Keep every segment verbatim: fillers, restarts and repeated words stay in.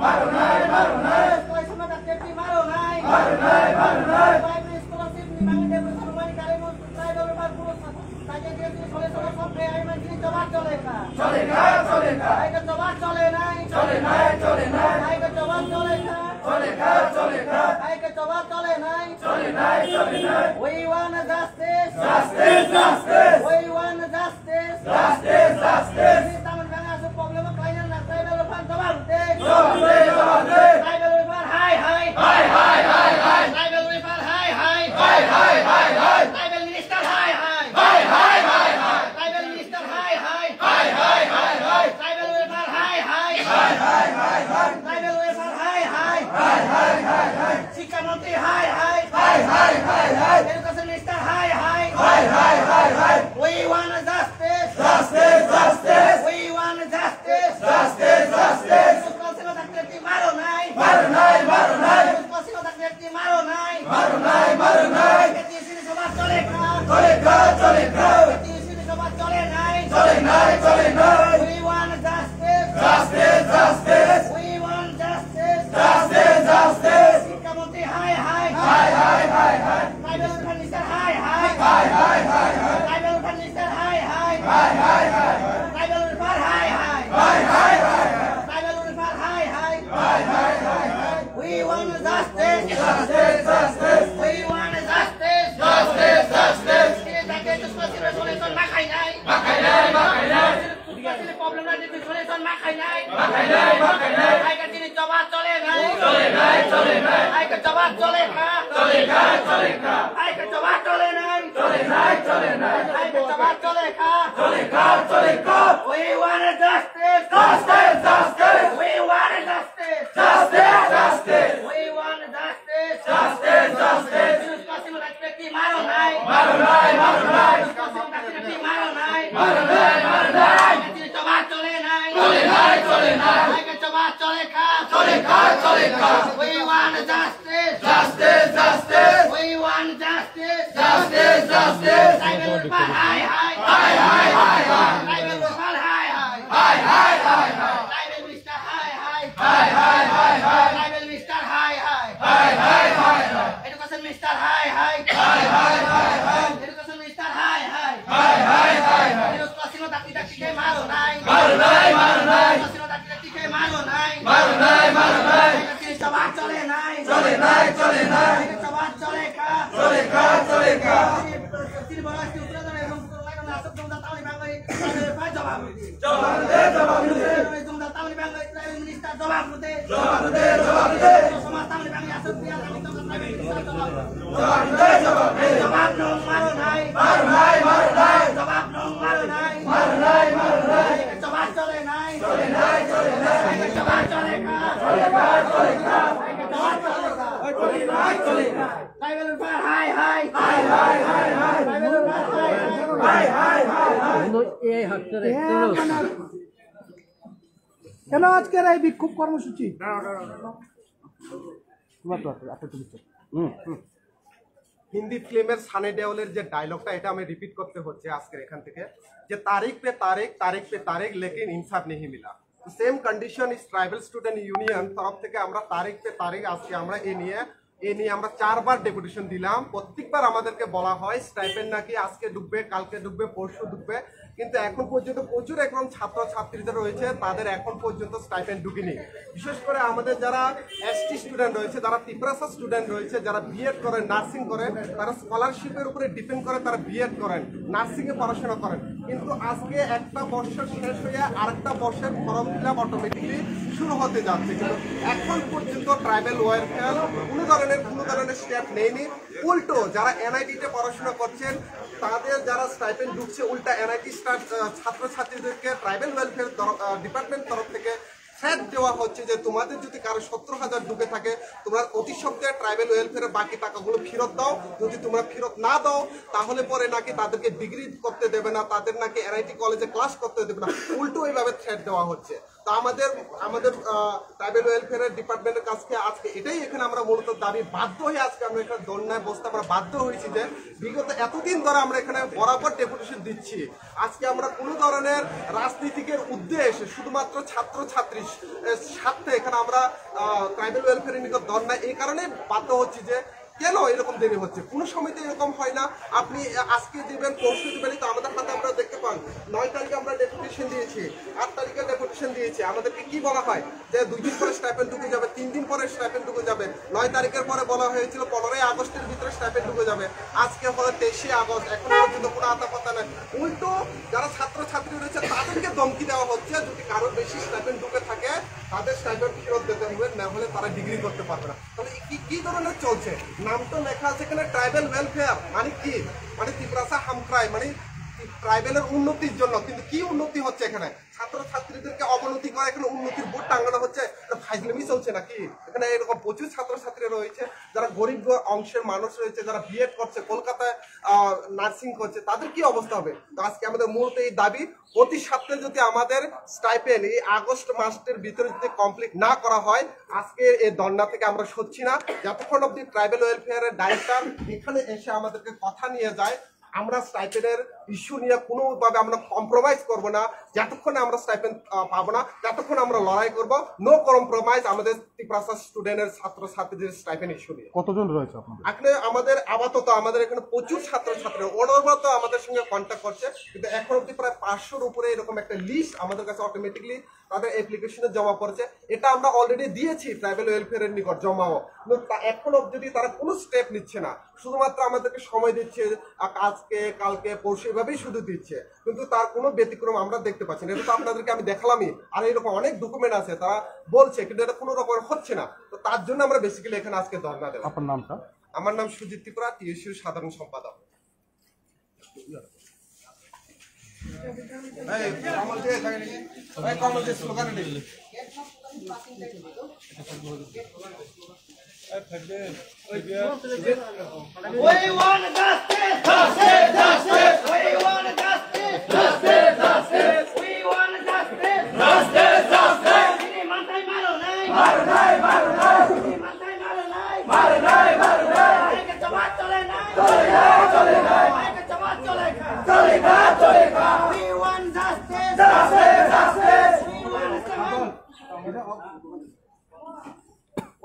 Maro nai, maro nai. Scholarship no dakti dakti maro nai. Maro nai, maro nai. Primary scholarship ni bangwi depression wngmani karwi no tribal wngkha, puro sa-, sakhe khe solution sokhe ai manjini jobab chole kha. Chole kha, chole kha. Ai khe jobab chole nai. Chole nai, chole nai. Ai khe jobab chole kha. Chole kha, chole kha. Ai khe jobab chole nai. Chole nai, chole nai. We want justice. Justice, justice. We want justice. Justice, justice. Chini tamni bangwi aswk problem o khlaina nang tribal rok phan jobab rwdi. Jobab rwdi, jobab rwdi. Tribal rok phan hai hai. Hai hai hai hai. Tribal rok phan hai hai. Hai hai hai hai. Tribal minister hai hai. Hai hai hai hai. Tribal minister hai hai. Hai hai hai hai. Tribal rok phan hai hai. Hai hai hai hai. Tribal rok phan hai hai. Hai hai hai hai. Shikha mantri hai hai. Hai hai hai hai. Education minister hai hai. Hai hai hai hai. We want justice. Justice, justice. We want justice. Justice, justice. Scholarship no dakti dakti maro nai. Maro nai, maro nai. Scholarship no dakti dakti maro nai. Maro nai, maro nai. K T U C ni jobab chole kha. Chole kha, chole kha. K T U C ni jobab chole nai. Chole nai, chole nai. We want justice. Justice, justice. We want justice. Justice, justice. Shikha mantri hai hai. Hai hai hai hai. Tribal welfare minister hai hai. Hai hai hai hai. Tribal welfare minister hai hai. Hai hai hai hai. Tribal welfare hai hai. Hai hai hai hai. Tribal welfare hai hai. Hai hai hai hai. We want justice. Justice, justice. We want justice. Justice, justice. Chini jati scholarship resolution ma khainai. Ma khainai, ma khainai. Chini problem na chini solution ma khainai. Ma khainai, ma khainai. Hai khe chini jobab chole nai. Chole nai, chole nai. Hai khe jobab chole kha. Chole kha, chole kha. Hai khe jobab chole nai. Chole nai, chole nai. Hai khe jobab chole kha. Chole kha, chole kha. We want justice. Justice, justice. We want justice. Justice, justice. We want justice. Justice, justice. Scholarship no dakti dakti maro nai. Maro nai, maro nai. Scholarship no dakti dakti maro nai. Maro nai, maro nai. Hai khe chini jobab chole nai. Chole nai, chole nai. Hai khe jobab chole kha. Chole kha, chole kha. We want justice. Justice, justice. We want justice. Justice, justice. Tribal welfare hai hai. Hai hai hai hai. Tribal welfare hai hai. Hai hai hai hai. Tribal minister hai hai. Hai hai hai hai. Tribal minister hai hai. Hai hai hai hai. Education minister hai hai. Hai hai hai hai. Education minister hai hai. Hai hai hai hai. Scholarship no dakti dakti khe maro nai. Maro nai, maro nai. Scholarship no dakti dakti khe maro nai. Maro nai, maro nai. Chini jobab chole nai. Chole nai, chole nai. Chini jobab chole kha. Chole kha, chole kha. Chini, chini bwrwi chini utra jana ebong utra lai na aswk jongda tamni bangwi. Jobab rwdi. Jobab rwdi, jobab rwdi. Jongda tamni bangwi tribal minister jobab rwdi. Jobab rwdi, jobab rwdi. Somaj tamni bangwi aswk biya lagi tongkha tribal minister jobab rwdi. Jobab rwdi, jobab rwdi. Jobab nung maro nai. Maro nai, maro nai. Jobab nung maro nai. Maro nai, maro nai. Jobab chole nai. Chole nai, chole nai. Jobab chole kha. Chole kha, chole kha. Jobab chole kha. Chole nai, chole nai. Tribal welfare hai hai. Hai hai hai hai. Tribal welfare hai hai. Hai hai hai hai. কেন আজকের এই বিক্ষোভ কর্মসূচি? হিন্দি ফিল্মের সানি দেওলের যে ডায়লগটা, এটা আমি রিপিট করতে হচ্ছে আজকের এখান থেকে, যে তারিখ পে তারিখ, তারিখ পে তারিখ, লেকিন ইনসাফ নেহি মিলা। Same condition is tribal student union তরফ থেকে আমরা তারিখ পে তারিখ আজকে আমরা এ নিয়ে এ নিয়ে আমরা চারবার ডেপুটেশন দিলাম। প্রত্যেকবার আমাদেরকে বলা হয় স্টাইপেন্ড নাকি আজকে ঢুকবে, কালকে ঢুকবে, পরশু ঢুকবে, কিন্তু এখন পর্যন্ত প্রচুর এখন ছাত্র ছাত্রীদের রয়েছে, তাদের এখন পর্যন্ত স্টাইপেন্ড ঢুকেনি। বিশেষ করে আমাদের যারা এসটি স্টুডেন্ট রয়েছে, যারা তিপ্রাসা স্টুডেন্ট রয়েছে, যারা বিএড করেন, নার্সিং করেন, তারা স্কলারশিপের উপরে ডিপেন্ড করে তারা বিএড করেন, নার্সিং এ পড়াশোনা করেন, কিন্তু আজকে একটা বর্ষের শেষ হয়ে আরেকটা বর্ষের ফর্ম ফিল আপ অটোমেটিকলি শুরু হতে যাচ্ছে। কিন্তু এখন পর্যন্ত ট্রাইবাল ওয়েলফেয়ার কোনো ধরনের কোনো ধরনের স্টেপ নেয়নি। উল্টো যারা এনআইটি তে পড়াশোনা করছেন, তাদের যারা স্টাইপেন্ড ঢুকছে, উল্টা এনআইটি স্টাফ, আহ, ছাত্রছাত্রীদেরকে ট্রাইবাল ওয়েলফেয়ার তরফ, আহ, ডিপার্টমেন্ট তরফ থেকে থ্রেট দেওয়া হচ্ছে যে তোমাদের যদি কারো সত্তর হাজার ঢুকে থাকে, তোমরা অতি সত্বরে ট্রাইবাল ওয়েলফেয়ারের বাকি টাকাগুলো ফেরত দাও। যদি তোমরা ফেরত না দাও, তাহলে পরে নাকি তাদেরকে ডিগ্রি করতে দেবে না, তাদের নাকি এনআইটি কলেজে ক্লাস করতে দেবে না। উল্টো এইভাবে থ্রেট দেওয়া হচ্ছে। তো আমাদের আমাদের ট্রাইবাল ওয়েলফেয়ার ডিপার্টমেন্টের কাছে আজকে এটাই এখানে আমরা মূলত দাবি, বাধ্য হয়ে আজকে আমরা এখানে ধর্নায় বসতে আমরা বাধ্য হয়েছি যে বিগত এতদিন ধরে আমরা এখানে বরাবর ডেপুটেশন দিচ্ছি। আজকে আমরা কোনো ধরনের রাজনীতিকের উদ্দেশ্যে শুধুমাত্র ছাত্রছাত্রীর স্বার্থে এখানে আমরা ট্রাইবাল ওয়েলফেয়ার নিকট ধর্নায় এই কারণে বাধ্য হচ্ছি যে কেন এরকম দেরি হচ্ছে। কোনো সময় তো এরকম হয় না। আপনি আজকে দিবেন, পরশু দিবেন, তো আমাদের হাতে আপনারা দেখতে পান, নয় তারিখে আমরা ডেপুটেশন দিয়েছি, আট তারিখে ডেপুটেশন দিয়েছি। আমাদেরকে কি বলা হয় যে দুই দিন পরে স্টাইপেন্ড ঢুকে যাবে, তিন দিন পরে স্টাইপেন্ড ঢুকে যাবে। নয় তারিখের পরে বলা হয়েছিল পনেরোই আগস্টের ভিতরে স্টাইপেন্ড ঢুকে যাবে। আজকে হলো তেইশে আগস্ট, এখন পর্যন্ত কোনো আতা পাতা নেই। উল্টো যারা ছাত্রছাত্রী রয়েছে তাদেরকে ধমকি দেওয়া হচ্ছে, যদি কারোর বেশি স্টাইপেন্ড ঢুকে থাকে তাদের স্টাইপেন্ড ফেরত দিতে হবে, না হলে তারা ডিগ্রি করতে পারবে না। তাহলে কি কি ধরনের চলছে? নাম তো লেখা আছে এখানে ট্রাইবাল ওয়েলফেয়ার, মানে কি? মানে তিপ্রাসা হামক্রাই, মানে ট্রাইবালের উন্নতির জন্য। কিন্তু কি উন্নতি হচ্ছে এখানে? ছাত্রছাত্রীদেরকে অবনতি করে এখানে উন্নতির বোর্ড টাঙানো হচ্ছে। এটা ফাইজলামি চলছে নাকি? এখানে এরকম প্রচুর ছাত্রছাত্রী রয়েছে, যারা গরিব গ- অংশের মানুষ রয়েছে, যারা বিএড করছে, কলকাতায় নার্সিং করছে, তাদের কি অবস্থা হবে? তো আজকে আমাদের মূলত এই দাবি, অতি সত্ত্বে যদি আমাদের স্টাইপেন্ড এই আগস্ট মাসের ভিতরে যদি কমপ্লিট না করা হয়, আজকে এই ধর্ণা থেকে আমরা সরছি না। যতক্ষণ অবধি ট্রাইবাল ওয়েলফেয়ারের ডাইরেক্টর এখানে এসে আমাদেরকে কথা নিয়ে যায়, আমরা স্টাইপেন্ডের ইস্যু নিয়ে কোনোভাবে আমরা কম্প্রোমাইজ করব না। যতক্ষণে আমরা স্টাইপেন্ড পাবো না, ততক্ষণ আমরা লড়াই করব। নো কম্প্রোমাইজ আমাদের তিপ্রাসা স্টুডেন্টের, ছাত্রছাত্রীদের স্টাইপেন্ড ইস্যু নিয়ে। কতজন রয়েছে আপনাদের? এখানে আমাদের আপাতত আমাদের এখানে প্রচুর ছাত্রছাত্রী অনবরত আমাদের সঙ্গে কন্ট্যাক্ট করছে, কিন্তু এখন অবধি প্রায় পাঁচশোর উপরে এরকম একটা লিস্ট আমাদের কাছে অটোমেটিকলি তাদের অ্যাপ্লিকেশনে জমা পড়েছে। এটা আমরা অলরেডি দিয়েছি ট্রাইবাল ওয়েলফেয়ারের নিকট জমাও, কিন্তু তা- এখন অবধি তারা কোনো স্টেপ নিচ্ছে না, শুধুমাত্র আমাদেরকে সময় দিচ্ছে। আ- আজকে, কালকে, পরশু এভাবেই শুধু দিচ্ছে, কিন্তু তার কোনো ব্যতিক্রম আমরা দেখতে পাচ্ছি না। এটা তো আপনাদেরকে আমি দেখালামই, আর এরকম অনেক ডকুমেন্ট আছে, তারা বলছে, কিন্তু এটা কোনো রকম হচ্ছে না। তো তার জন্য আমরা বেসিক্যালি এখানে আজকে ধর্ণা দেবো। আপনার নামটা? আমার নাম সুজিত ত্রিপুরা, টিএসইউর সাধারণ সম্পাদক। এই, কমল দে, এই, কমল দে, স্লোগান দে। We want justice! Justice! Justice! We want justice! Justice! Justice! We want justice! Justice! Justice! Sree Mantai maro nai! Maro nai, maro nai! Sree Mantai maro nai! Maro nai, maro nai! Maike chawa chole nai! Chole nai, chole nai! Maike chawa chole kha! Chole kha, chole kha! We want justice! Justice! Justice! We want justice!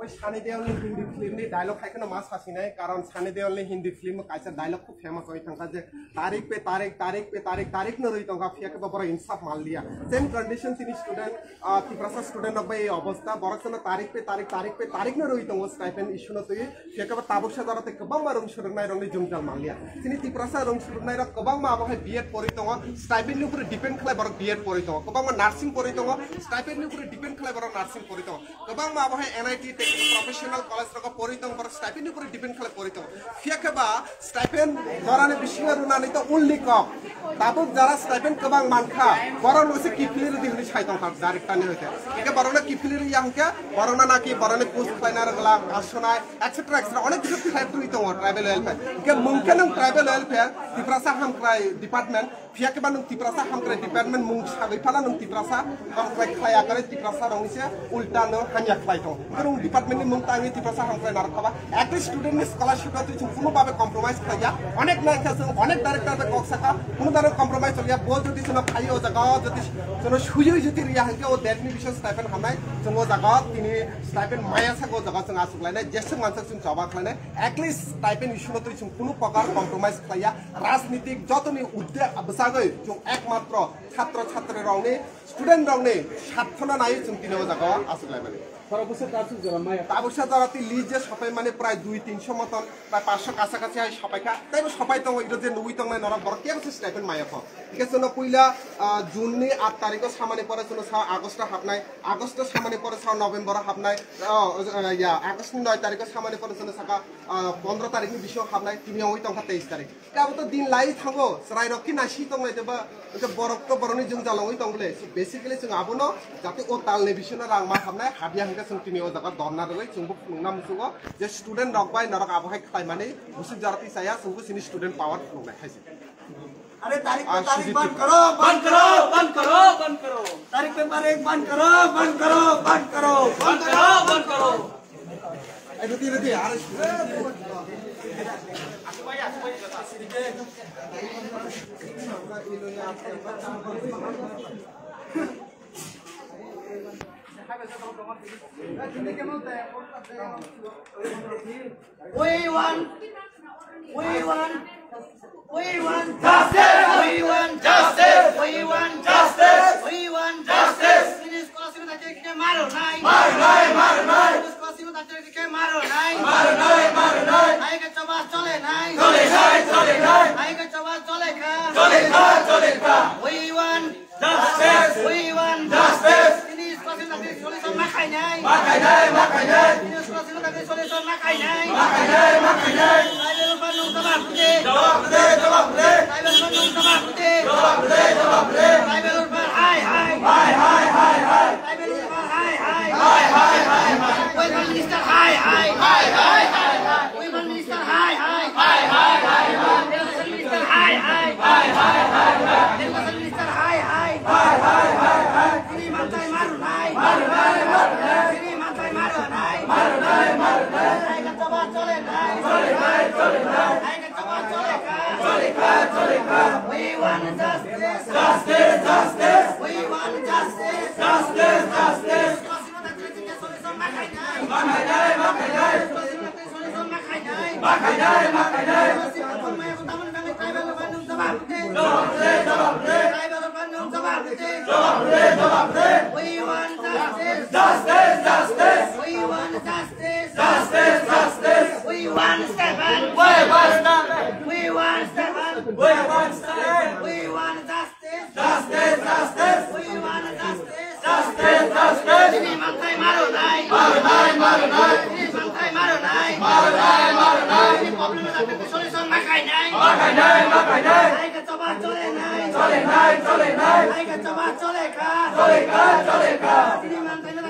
Oi Sunny Deol ni Hindi film ni dialogue hai kheno ma sasinai, karon Sunny Deol ni Hindi film o kaisa dialogue khub famous oi thangkha je, "Tarik pe tarik, tarik pe tarik, tarik no rwi tongkha, phiya khe bo borok insaf manliya." Same condition tini student, ah, Tiprasa student rok bai ei obostha, borok sano tarik pe tarik, tarik pe tarik no rwi tongo stipend issue no twi, phiya khe bo tabuk sa jora tei kwbangma rung swrwngnai rokni jwngjal manliya. Tini Tiprasa rung swrwngnai rok kwbangma abo hai B Ed porwi tongo, stipend ni upore depend khlai borok B Ed porwi tongo, kwbangma nursing porwi tongo, stipend ni upore depend khlai borok nursing porwi tongo. Kwbangma abo hai N I T tei professional college rogo porwi tong, borok stipend ni upore depend khlai porwi tongo. Phiya khe ba stipend jorani bisingo rwnani to only kok. Tabuk jara stipend kwbang mankha, borok no se kiphilwi rwdi hwnwi sai tongkha direct tani hoite. Hingke borok no kiphilwi rwya hingke borok no naki borok ni post khlaina rwgwla, asonai, et cetera et cetera onek kisu threat rwi tongo tribal welfare. Hingke mungkhe nwng tribal welfare, Tiprasa hamkrai department, Phiya khe ba nwng Tiprasa hamkrai department mung sagwi phano nwng Tiprasa hamkrai khlai ya kare Tiprasa rokni se ulta no hamya khlai tongo. Hwnkhe nwng department ni mung tangwi Tiprasa hamkrai narwk kha ba. At least student ni scholarship o twi chwng kuno babe compromise khlai ya. Onek nai kha chwng onek director bai kok saka kuno dano compromise choli ya. Bo jodi chwngno phai o jaga o jodi chwngno suyui jodi riya hwnkhe o debt ni bising stipend hamnai chwng o jaga o tini stipend maya saka o jaga chwng aswk lainai jeswk mansak chwng choba khlainai. At least stipend issue no twi chwng kuno prokar compromise khlai ya. Rajnitik jotoni udde bwsagwi chwng ekmatro chhatro chhatri rokni, student rokni sarthona nai chwng tini o jaga o aswk laimani. Sara bwswk ta aswk jora maya. Tabuksa jora twi list je sopai mani prai dui tinso moton, prai pansho kasa kasi hai sopai kha. Teibo sopai tongo, iro je nugwi tongnai norok borok kebo se stipend maya kho. Hingke chwngno puila, ah, June ni aat tarikh o samani pore chwngno sa August o hapnai, August o samani pore sa November o hapnai, oh, ya, August ni noi tarikh o samani pore chwngno saka, ah, pondro tarikh ni bisingo hapnai, tini ongwi tongkha teis tarikh. Abo to din lai thango, chwrai rok khe nasi tong lai ba, je borok to borok ni jwng jalongwi tong bole. So basically chwng abono jate o tal ni bisingo rang ma hamnai, habya hingke chwng tini o jaga dorna rwgwi chwng bo phunukna muchungo je student rok bai norok abo hai khlai mani, bwswk jora twi chaya chwng bo chini student power phunuknai hai se. अरे तारीख पे तारीख बंद करो, बंद करो, बंद करो, बंद करो। तारीख पे तारीख बंद करो, बंद करो, बंद करो। बंद करो, बंद करो। ए, रुकिए, रुकिए, अरे, We want, we want, we want justice, we want justice, we want justice, we want justice. Please, Kosima Dachari ke maro nai. Maro nai, maro nai. Please, Kosima Dachari ke maro nai. Maro nai, maro nai. Hai ka choba chole nai. Chole nai, chole nai. Hai ka choba chole kha. Chole kha, chole kha. We want justice! We want justice! Chini Kosima Dachari solution ma khainai. Ma khainai, ma khainai. Chini Kosima Dachari solution ma khainai. Ma khainai, ma khainai. Tribal Urphan nwng jawab de. Jawab de, jawab de. Tribal Urphan nwng jawab de. Jawab de, jawab de. Tribal Urphan hai, hai. Hai, hai, hai, hai. Tribal Urphan hai, hai. Hai, hai, hai, hai. Welfare Minister hai, hai. Hai, hai, hai, hai. Welfare Minister hai, hai. Hai, hai, hai, hai. Education Minister hai, hai. Hai, hai, hai, hai. Education Minister hai, hai. Hai, hai, hai, hai. Chini mantai maru nai. Maru nai, maru nai. Chini mantai maru nai. Maru nai, maru nai. Hai ka choba chole nai. Chole nai, chole nai. Hai ka choba chole kha. Chole kha, chole kha. We want justice. Justice, justice. We want justice. Justice, justice. Solution ma khainai. Ma khainai, ma khainai. Solution ma khainai. Ma khainai, ma khainai. Jawab de, jawab de. Jawab de, jawab de. Jawab de, jawab de. We want justice. Justice, justice. We want justice. Justice, justice. We want Stephen. We want Stephen. We want Stephen. We want Stephen. We want justice. Justice, justice. We want justice. Justice, justice. Chini mantai maru nai. Maru nai, maru nai. Chini mantai maru nai. Maru nai, maru nai. Chini problem na solution ma khainai. Ma khainai, ma khainai. Hai ka choba chole nai. Chole nai, chole nai. Hai ka choba chole kha. Chole kha, chole kha. Chini mantai na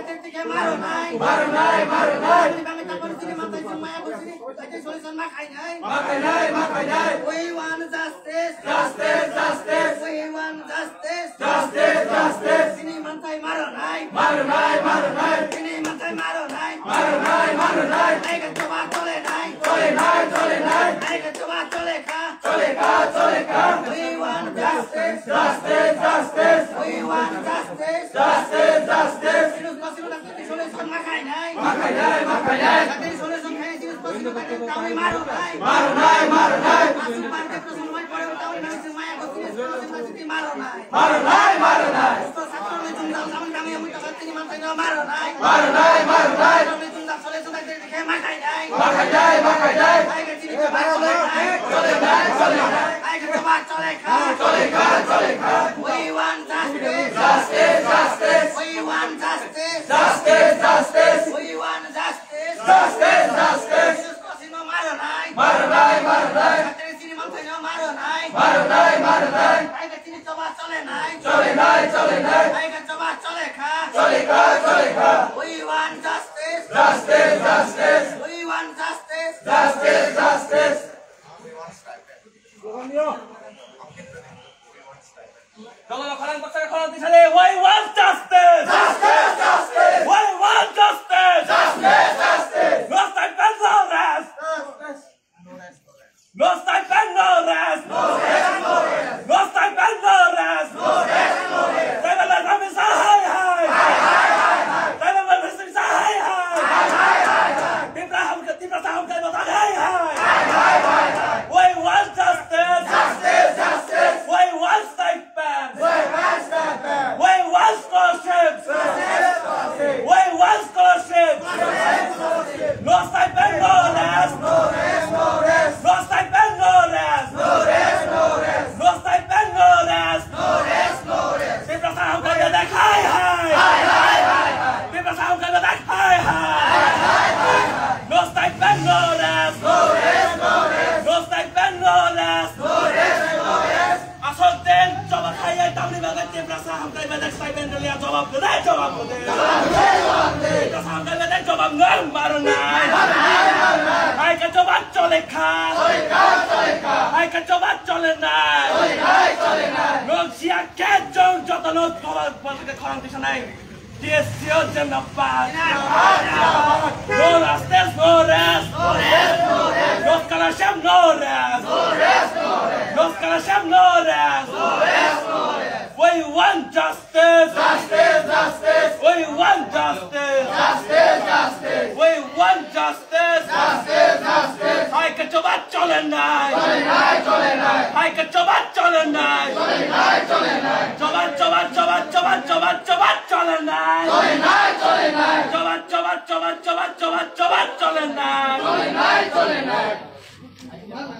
Maru nai. Maru nai, maru nai. Chini bangwi tapor chini mantai chini maya bo chini. Solution ma khainai. Ma khainai, ma khainai. We want justice. Justice, justice. We want justice. Justice, justice. Chini mantai maru nai. Maru nai, maru nai. Chini mantai maru nai. Maru nai, maru nai. Hai ka choba chole nai. Chole nai, chole nai. Hai ka choba chole kha. Chole kha, chole kha. We want justice. Justice, justice. We want justice. Justice, justice. Solution ma khainai. Ma khainai, ma khainai. Solution khai solution khai tawi maru nai. Maru nai, maru nai. Asuk bar de prosun mai pore tawi nai sing maya ko sini solution ma siti maru nai. Maru nai, maru nai. Usto satro ni jumdal saman kami yang muita katini mantai na maru nai. Maru nai, maru nai. Satro ni jumdal solution khai ma khainai. Ma khainai, ma khainai. Hai ka chini choba chole nai. Chole nai, chole nai. Hai ka choba chole kha. Chole kha, chole kha. We want justice. Justice, justice. We want justice. Justice, justice. We want justice. Justice, justice. Sino maru nai. Maru nai, maru nai. Satri sini mantai na maru nai. Maru nai, maru nai. Hai ka chini choba chole nai. Chole nai, chole nai. Hai ka choba chole kha. Chole kha, chole kha. We want justice. Justice, justice. We want justice. Justice, justice. Dolo khorang baksa khorang tisale, we want justice. Justice, justice. We want justice. Justice, justice. No stipend, no rest. Justice. No stipend, no rest. No rest, no rest. No stipend, no rest. No rest, no rest. Tribal welfare minister, hai, hai. Hai, hai, hai, hai. Tribal welfare minister, hai, hai. Hai, hai, hai, hai. Tipra hamkrai, Tipra sa hamkrai, hai, hai. Hai, hai, hai, hai. We want justice. Justice, justice. We want stipend. We want stipend. We want scholarship. Scholarship, scholarship. We want scholarship. Scholarship, scholarship. No stipend, no rest. No rest, no rest. No stipend, no rest. No rest, no rest. No stipend, no rest. No rest, no rest. Tiprasa hamkrai bedek hai hai. Hai hai hai hai. Tiprasa hamkrai bedek hai hai. Hai hai hai hai. No stipend, no rest. No rest, no rest. No stipend, no rest. No rest, no rest. Asol ten jawab hai hai tamni bagwi Tiprasa hamkrai bedek stipend rwliya jawab kwrwi jawab kwrwi. Jawab kwrwi jawab kwrwi. Tiprasa hamkrai bedek jawab nwng maro nai. Maro nai, maro nai. Hai ka jawab chole kha. Chole kha, chole kha. Kachoba chole nai. Chole nai, chole nai. Nok siya ke jong joto nok thoba bosike khorang tisa nai. T S C O zindabad. Zindabad. No justice, no rest. No rest, no rest. No scholarship, no rest. No rest, no rest. No scholarship, no rest. No rest, no rest. We want justice. Justice, justice. We want justice. Justice, justice. We want justice. Justice, justice. Hai kachoba chole nai. Chole nai, chole nai. Hai kachoba chole nai. Chole nai, chole nai. Choba, choba, choba, choba, choba, choba chole nai. Chole nai, chole nai. Choba, choba, choba, choba, choba, choba chole nai. Chole nai, chole nai.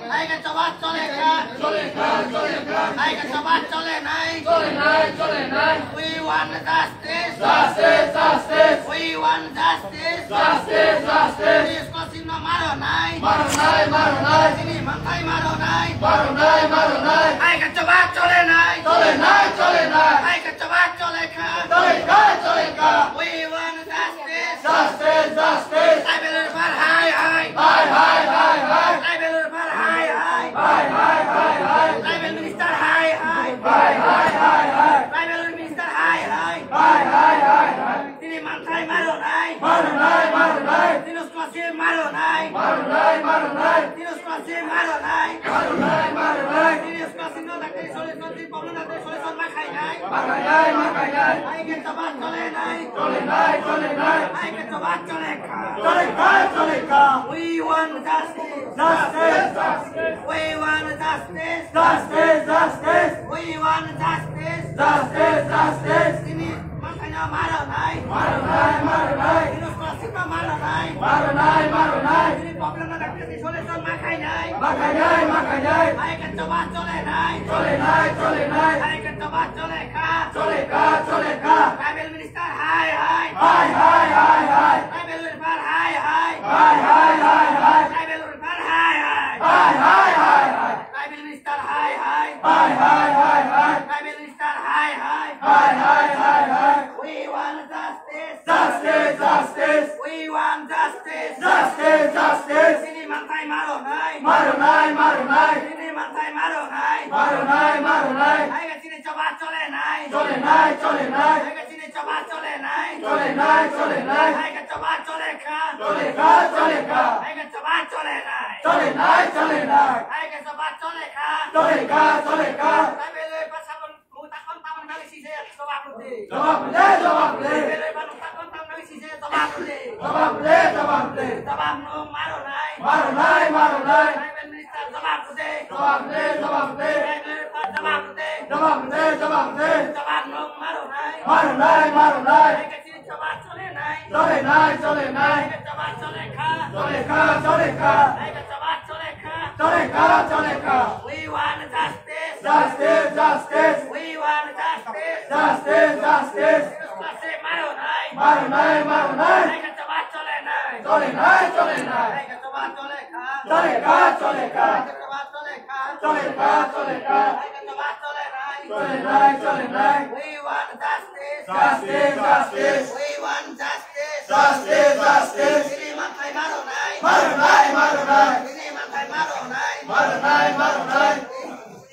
Hai kachoba chole kha. Chole kha, chole kha. Hai kachoba chole nai. Chole nai, chole nai. We want justice. Justice, justice. We want justice. Justice, justice. Chini scholarship no maro nai. Maro nai, maro nai. Chini manthai maro nai. Maro nai, maro nai. Hai kachoba chole nai. Chole nai, chole nai. Hai kachoba chole kha. Chole kha, chole kha. We want justice. Justice, justice. Tribal welfare hai, hai. Hai, hai, hai, hai. Tribal welfare hai, hai. Hai, hai, hai, hai. Tribal minister hai, hai. Hai, hai, hai, hai. Tribal minister hai, hai. Hai, hai, hai, hai. Chini manthai maro nai. Maro nai, maro nai. Chini scholarship maro nai. Maro nai, maro nai. Chini scholarship maro nai. Maro nai, maro nai. Chini scholarship no dakti solution, chini problem dakti solution ma khai nai. Ma khai nai, ma khai nai. Hai kachoba chole nai. Chole nai, chole nai. Hai kachoba chole kha. Chole kha, chole kha. We want justice. Justice, justice. We want justice. Justice, justice. We want justice. Justice, justice. Chini manthai no maro nai. Maro nai, maro nai. Chini scholarship no maro nai. Maro nai, maro nai. Chini problem no dakti solution ma khai nai. Ma khai nai, ma khai nai. Hai kachoba chole nai. Chole nai, chole nai. Hai kachoba chole kha. Chole kha, chole kha. Tribal minister hai, hai. Hai, hai, hai, hai. Tribal welfare hai, hai. Hai, hai, hai, hai. Tribal welfare hai, hai. Hai, hai, hai, hai. Tribal minister hai, hai. Hai, hai, hai, hai. Tribal minister hai, hai. Hai, hai, hai, hai. We want justice. Justice, justice. We want justice. Justice, justice. Chini manthai maro nai. Maro nai, maro nai. Chini manthai maro nai. Maro nai, maro nai. Hai ka chini choba chole nai. Chole nai, chole nai. Hai ka chini choba chole nai. Chole nai, chole nai. Hai ka choba chole kha. Chole kha, chole kha. Hai ka choba chole nai. Chole nai, chole nai. Hai ka choba chole kha. Chole kha, chole kha. Hai bele pasal Mung takon tamang nang sise jawab rwdi. Jawab rwdi, jawab rwdi. Bere ba mung takon tamang nang sise jawab rwdi. Jawab rwdi, jawab rwdi. Jawab nung maro nai. Maro nai, maro nai. Prime Minister jawab rwdi. Jawab rwdi, jawab rwdi. Prime Minister jawab rwdi. Jawab rwdi, jawab rwdi. Jawab nung maro nai. Maro nai, maro nai. Hai ka chini choba chole nai. Chole nai, chole nai. Hai ka choba chole kha. Chole kha, chole kha. Hai ka choba chole kha. Chole kha, chole kha. We want justice. Justice, justice. We want justice. Justice, justice. Justice maro nai. Maro nai, maro nai. Hai ka choba chole nai. Chole nai, chole nai. Hai ka choba chole kha. Chole kha, chole kha. Hai ka choba chole kha. Chole kha, chole kha. Hai ka choba chole nai. Chole nai, chole nai. We want justice. Justice, justice. We want justice. Justice, justice. Chini manthai maro nai. Maro nai, maro nai. Chini manthai maro nai. Maro nai, maro nai.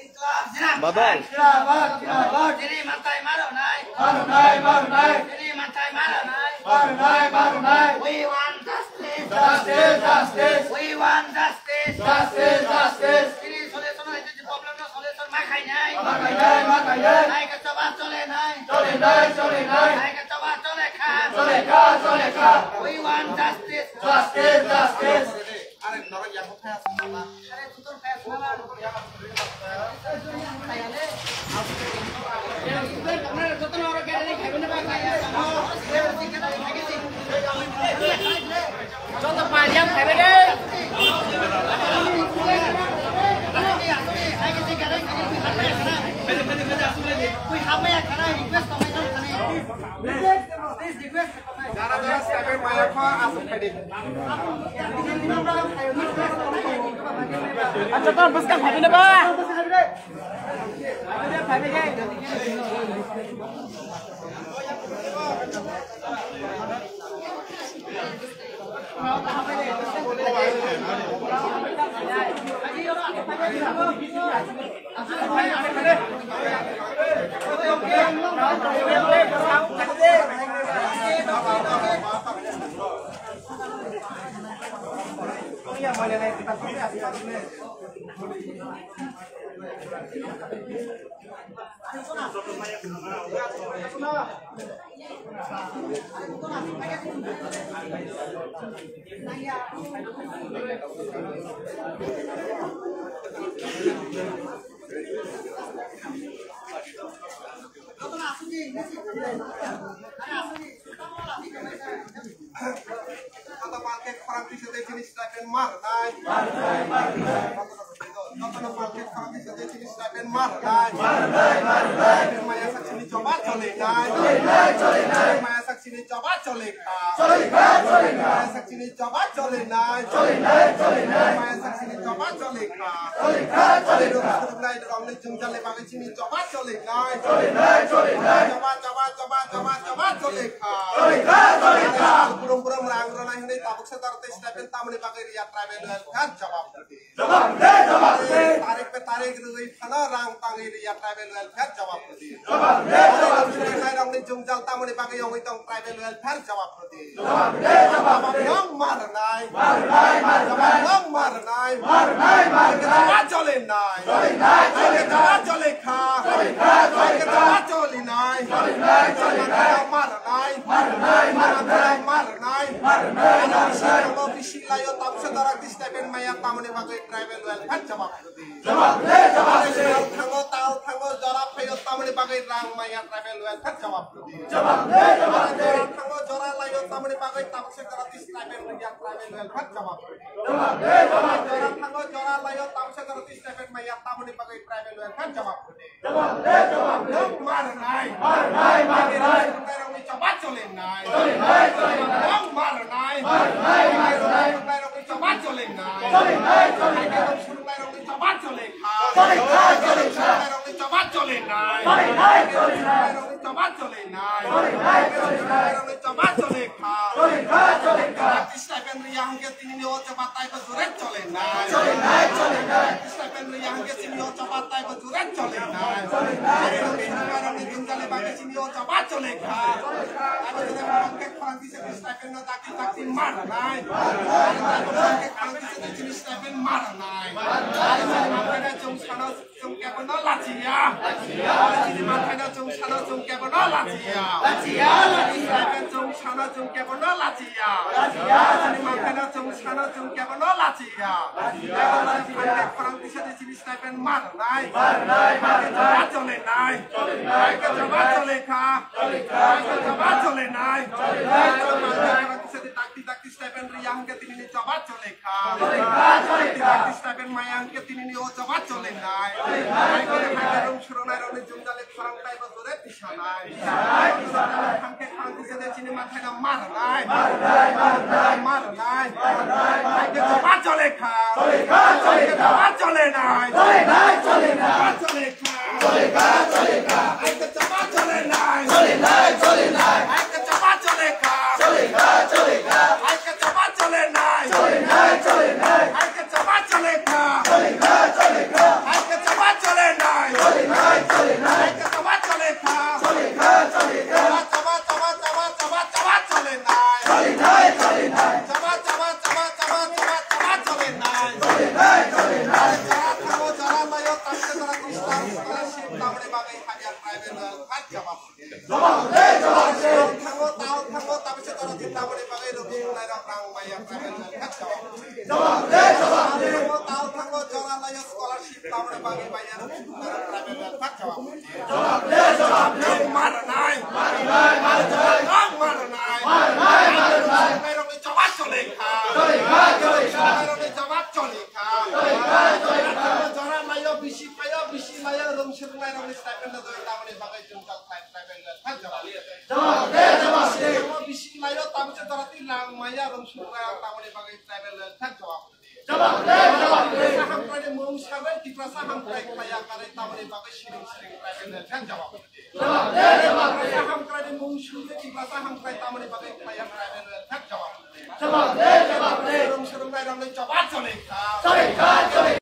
Inklab zindabad. Badal. Zindabad, zindabad. Chini manthai maro nai. Maro nai, maro nai. Chini manthai maro nai. Maro nai, maro nai. We want justice. Justice, justice. We want justice. Justice, justice. Chini solution hai, chini problem no solution ma khai nai. Ma khai nai, ma khai nai. Hai ka choba chole nai. Chole nai, chole nai. Hai ka choba chole kha. Chole kha, chole kha. We want justice. Justice, justice. Please, please, request. Acha, tong bwskang phaiphino ba. Joto palke khorang twi sete chini stipend mar nai. Mar nai, mar nai. Joto palke khorang twi sete chini stipend mar nai. Mar nai, mar nai. Maya sak chini choba chole nai. Chole nai, chole nai. Maya sak chini choba chole kha. Chole kha, chole kha. Maya sak chini choba chole nai. Chole nai, chole nai. Maya sak chini choba chole kha. Chole kha, chole kha. Nai rong ni jung jale bagwi chini choba chole nai. Chole nai, chole nai. Choba, choba, choba, choba, choba chole kha. Chole kha, chole kha. Burum burum rang rwnai hwnwi tabuk se daro tei stipend tamoni bagwi riya tribal welfare jawab rwdi. Jawab de, jawab de. Tarik pe tarik rwgwi phano rang tangwi riya tribal welfare jawab rwdi. Jawab de, jawab de. Nairokni jwngjal tamoni bagwi wngwi tong tribal welfare jawab rwdi. Jawab de, jawab de. Jawab nang mar nai. Mar nai, mar nai. Jawab nang mar nai. Mar nai, mar nai. Jawab chole nai. Chole nai, chole nai. Jawab chole kha. Chole kha, chole kha. Jawab chole nai. Chole nai, chole nai. Mar nai. Mar nai, mar nai. Mar nai. Mar nai, mar nai. Bisi layo tabuk se daro tei stipend maya tamoni bagwi tribal welfare jawab rwdi. Jawab de, jawab de. Thango, tal thango, jora phaio tamoni bagwi rang maya tribal welfare jawab rwdi. Jawab de, jawab de. Jora thango, jora laio tamoni bagwi tabuk se daro tei stipend maya tribal welfare jawab rwdi. Jawab de, jawab de. Jora thango, jora laio tabuk se daro tei stipend maya tamoni bagwi tribal welfare jawab rwdi. Jawab de, jawab de. Nang mar nai. Mar nai, mar nai. Nang mar nai. Chole nai, chole nai. Nang mar nai. Mar nai, mar nai. Nang mar nai. Chole nai, chole nai. Chole nai, chole nai. Nang mar nai. Chole kha. Chole kha, chole kha. Nang mar nai. Chole nai. Chole nai, chole nai. Nang mar nai. Chole nai, chole nai. Nang mar nai. Chole kha. Chole kha, chole kha. Stipend riya hwnkhe tinini o chaba taibo jore chole nai. Chole nai, chole nai. Stipend riya hwnkhe chini o chaba taibo jore chole nai. Chole nai, chole nai. Rong swnamai rokni jwngjal ni bagwi chini o chaba chole kha. Abo jora hwnkhe khorang twi sete stipend no dakti dakti mar nai. Hwnkhe khorang twi sete chini stipend mar nai. Chini manthai no chwng sano chwng kebo no lachiya. Chini manthai no chwng sano chwng kebo no lachiya. Lachiya, lachiya. Chwng sano chwng kebo no lachiya. Lachiya, lachiya. Chini manthai no chwng sano chwng kebo no lachiya. Lachiya, lachiya. Khorang twi sete chini stipend mar nai. Mar nai, mar nai. Chole nai. Chole nai, chole nai. Chole kha. Chole kha, chole kha. Chole nai. Chole nai, chole nai. Khorang twi sete dakti dakti stipend riya hwnkhe tinini chaba chole kha. Chole kha, chole kha. Stipend maya hwnkhe tinini o chaba chole nai. Chole nai, chole nai. Rong swnamai rokni jwngjal ni khorang taibo jore tisa nai. Tisa nai, tisa nai. Hwnkhe khorang twi sete chini manthai no mar nai. Mar nai, mar nai. Mar nai. Mar nai. Hwnkhe chaba chole kha. Chole kha, chole kha. Chaba chole nai. Chole nai, chole nai. Chaba chole kha. Chole kha, chole kha. Hwnkhe chaba chole nai. Chole nai, chole nai. Hwnkhe chaba chole kha. Chole kha, chole kha. Hwnkhe chaba chole nai. Chole nai, chole nai. Hwnkhe chaba chole kha. Chole kha, chole kha. Hwnkhe chaba chole nai. Chole nai, chole nai. Hwnkhe chaba chole kha. Chole kha, chole kha. Chaba, chaba, chaba, chaba, chaba, chaba chole nai. Chole nai, chole nai. Chaba, chaba, chaba, chaba, chaba, chaba chole nai. Chole nai, chole nai. Jora thango, jora laio, tabuk se daro tei stipend scholarship tamoni bagwi hajar tribal welfare jawab. Jawab de, jawab de. Thango, tal thango, tabuk se daro tei tamoni bagwi rong swnamai rok rang maya tribal welfare jawab. Jawab de, jawab de. Thango, tal thango, jora laio scholarship tamoni bagwi maya rong swnamai rok tribal welfare jawab. Jawab de, jawab de. Mar nai. Mar nai, mar nai. Nang mar nai. Mar nai, mar nai. Swnamai rokni jawab chole kha. Chole kha, chole kha. Swnamai rokni jawab chole kha. Chole kha, chole kha. Jora laio bisi phaio, bisi laio rong swnamai rokni stipend no doi tamoni bagwi jwngjal khlai, tribal welfare jawab. Jawab de, jawab de. Bisi laio tabuk se jora tei rang maya rong swnamai rok tamoni bagwi tribal welfare jawab. Jawab de, jawab de. Tiprasa hamkrai ni mung sagwi Tiprasa hamkrai khlaiya karwi tamoni bagwi siring siring tribal welfare jawab. Jawab de, jawab de. Tiprasa hamkrai ni mung sungwi Tiprasa hamkrai tamoni bagwi khlaiya tribal welfare jawab. Jawab de, jawab de. Rong swnamai rokni jawab chole kha. Chole kha, chole.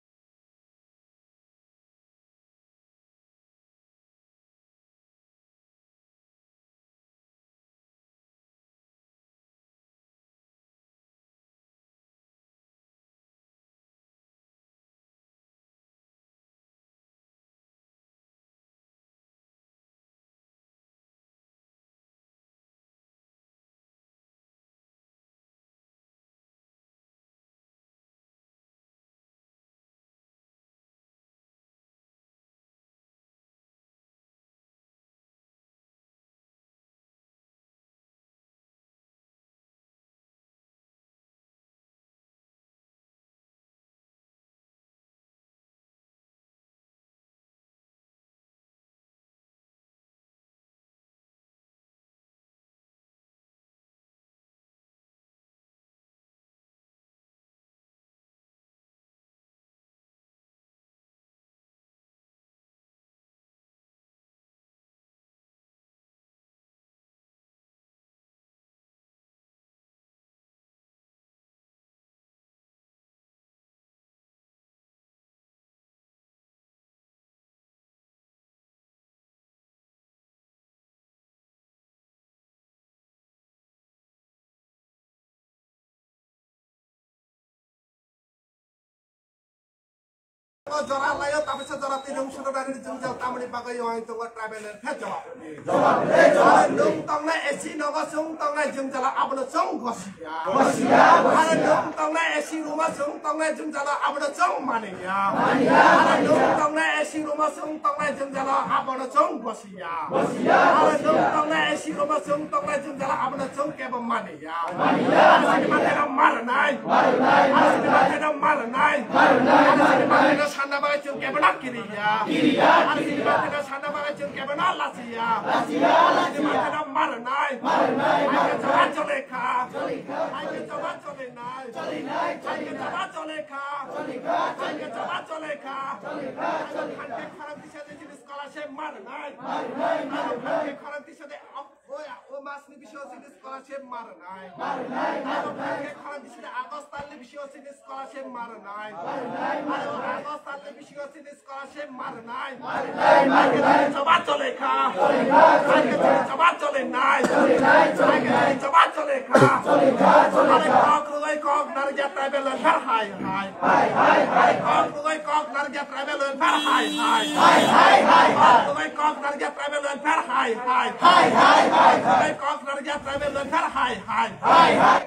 Jora laio, tabisa jora twi rung sudo dari jwngjal tamoni bagwi yong tongo tribal welfare jawab. Jawab le, jawab le. Nwng tongnai A C nogo chwng tongnai jwngjala abono chwng gosiya. Gosiya, gosiya. Nwng tongnai A C room o chwng tongnai jwngjala abono chwng maniya. Maniya, maniya. Nwng tongnai A C room o chwng tongnai jwngjala abono chwng gosiya. Gosiya, gosiya. Nwng tongnai A C room o chwng tongnai jwngjala abono chwng kebo maniya. Maniya, maniya. Maniya, maniya. Marnai. Marnai, marnai. Marnai, marnai. Marnai, marnai. Marnai, sanna bagwi chwng kebo na kiriya. Kiriya, kiriya. Sanna bagwi chwng kebo na lasiya. Lasiya, lasiya. Marnai. Marnai. Hai ke jawab chole kha. Chole kha. Hai ke jawab chole nai. Chole nai, chole nai. Hai ke jawab chole kha. Chole kha, chole kha. Hai ke jawab chole kha. Chole kha, chole kha. Hai ke khorang tisa de jini scholarship marnai. Marnai, marnai. Hai ke khorang tisa de, oh, oh ya, oh, mas ni bisyo jini scholarship marnai. Marnai, marnai. Hai ke khorang tisa de August tal ni bisyo jini scholarship marnai. Marnai, marnai. August tal ni bisyo jini scholarship marnai. Marnai, marnai. Hai ke jawab chole kha. Chole kha, chole kha. Hai ke jawab chole nai. Chole nai, chole nai. Hai ke jawab chole kha. Chole kha, chole kha. Hai kok rwgwi kok narwkya tribal welfare hai hai. Hai, hai, hai. Kok rwgwi kok narwkya tribal welfare hai hai. Hai, hai, hai, hai. Kok rwgwi kok narwkya tribal welfare hai hai. Hai, hai, hai, hai. Kok rwgwi kok narwkya tribal welfare hai hai. Hai, hai.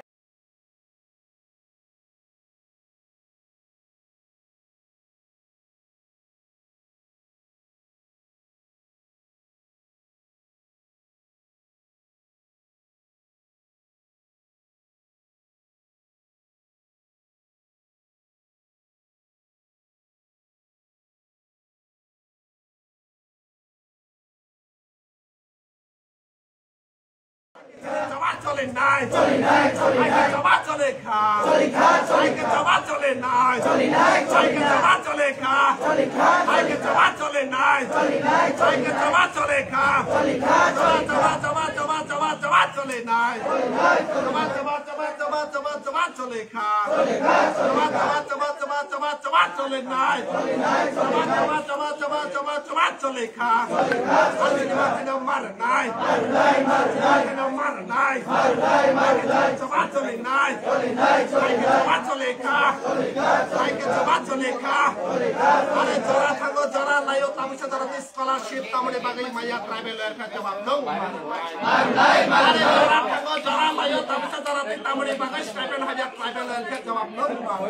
Jawab chole nai. Chole nai, chole nai. Hai ke jawab chole kha. Chole kha, chole kha. Hai ke jawab chole nai. Chole nai, chole nai. Hai ke jawab chole kha. Chole kha, chole kha. Hai ke jawab chole nai. Chole nai, chole nai. Hai ke jawab chole kha. Chole kha, chole kha. Jawab, jawab, jawab, jawab, jawab chole nai. Chole nai, chole nai. Jawab, jawab, jawab, jawab, jawab, jawab chole kha. Chole kha, chole kha. Jawab, jawab, jawab, jawab, jawab, jawab chole nai. Chole nai, chole nai. Jawab, jawab, jawab, jawab, jawab, jawab chole kha. Chole kha, chole kha. Ani no mar nai. Mar nai, mar nai. Ani no mar nai. Mar nai, mar nai. Jawab chole nai. Chole nai, chole nai. Jawab chole kha. Chole kha, chole kha. Jawab chole kha. Chole kha, chole kha. Are jora thango, jora laio, tabisa jora twi scholarship tamoni bagwi maya tribal welfare jawab no mar nai. Mar nai, mar nai. Are jora thango, jora laio, tabisa jora twi tamoni bagwi stipend habya tribal welfare jawab no mar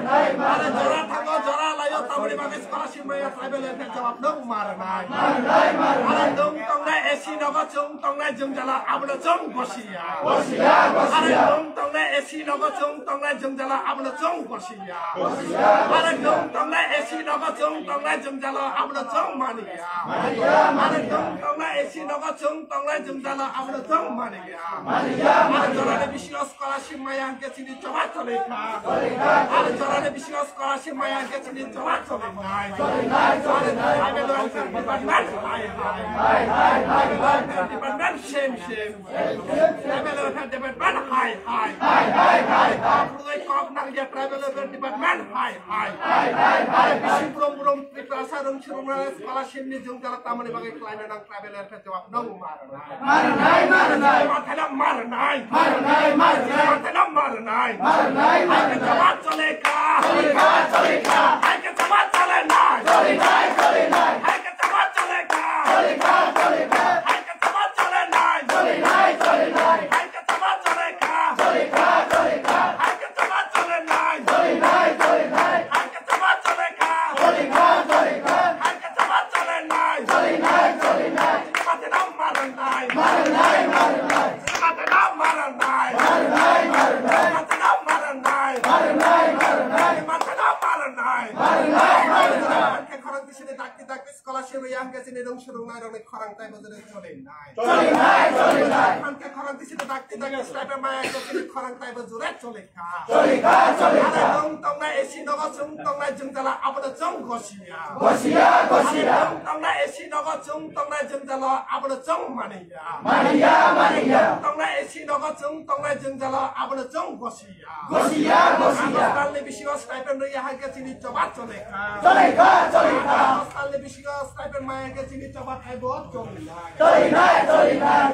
nai. Are jora thango, jora laio, tamoni bagwi scholarship maya tribal welfare jawab no mar nai. Are nwng tongnai A C nogo chwng tongnai jwngjala abono chwng gosiya. Gosiya, gosiya. Are nwng tongnai A C nogo chwng tongnai jwngjala abono chwng gosiya. Gosiya, gosiya. Are nwng tongnai A C nogo chwng tongnai jwngjala abono chwng maniya. Maniya, maniya. Are nwng tongnai A C nogo chwng tongnai jwngjala abono chwng maniya. Maniya, maniya. Are jorani bisingo scholarship maya hwnkhe chini choba chole kha. Chole kha. Are jorani bisingo scholarship maya hwnkhe chini choba chole nai. Chole nai, chole nai. Tribal welfare department hai hai. Hai, hai, hai, hai. Tribal welfare department same same. Tribal welfare department hai hai. Hai, hai, hai, hai. Kok rwgwi kok narwkya tribal welfare department hai hai. Hai, hai, hai, hai. Bisi burom burom Tiprasa rwng swrwngna scholarship ni jwngjala tamoni bagwi khlaina nang tribal welfare jawab no mar. Mar nai, mar nai. Mathai no mar nai. Mar nai, mar nai. Mathai no mar nai. Mar nai, mar nai. Hai ke jawab chole kha. Chole kha, chole kha. Hai ke jawab chole nai. Chole nai, chole nai. Hai ke jawab chole kha. Chole kha, chole kha. Hai ke jawab chole nai. Chole nai, chole nai. Hai ke jawab chole kha. Chole kha, chole kha. Hai ke jawab chole nai. Chole nai, chole nai. Hai ke jawab chole kha. Chole kha, chole kha. Hai ke jawab chole nai. Chole nai, chole nai. Chini mathai no mar nai. Mar nai, mar nai. Chini mathai no mar nai. Mar nai, mar nai. Chini mathai no mar nai. Mar nai, mar nai. Chini mathai no mar nai. Mar nai, mar nai. Hwnkhe khorang twi sini dakti dakti scholarship rwya hwnkhe chini rwng swrwngnairokni khorang taibo jora chole nai. Chole nai, chole nai. Hwnkhe khorang twi sini dakti dakti stipend maya hwnkhe chini khorang taibo jora chole kha. Chole kha, chole kha. Are nwng tongnai A C nogo chwng tongnai jwngjala abono chwng gosiya. Gosiya, gosiya. Are nwng tongnai A C nogo chwng tongnai jwngjala abono chwng maniya. Maniya, maniya. Nwng tongnai A C nogo chwng tongnai jwngjala abono chwng gosiya. Gosiya, gosiya. August talni bisingo stipend rwya hwnkhe chini choba chole kha. Chole kha, chole kha. August talni bisingo stipend maya hwnkhe chini choba taibo chole nai. Chole nai, chole nai.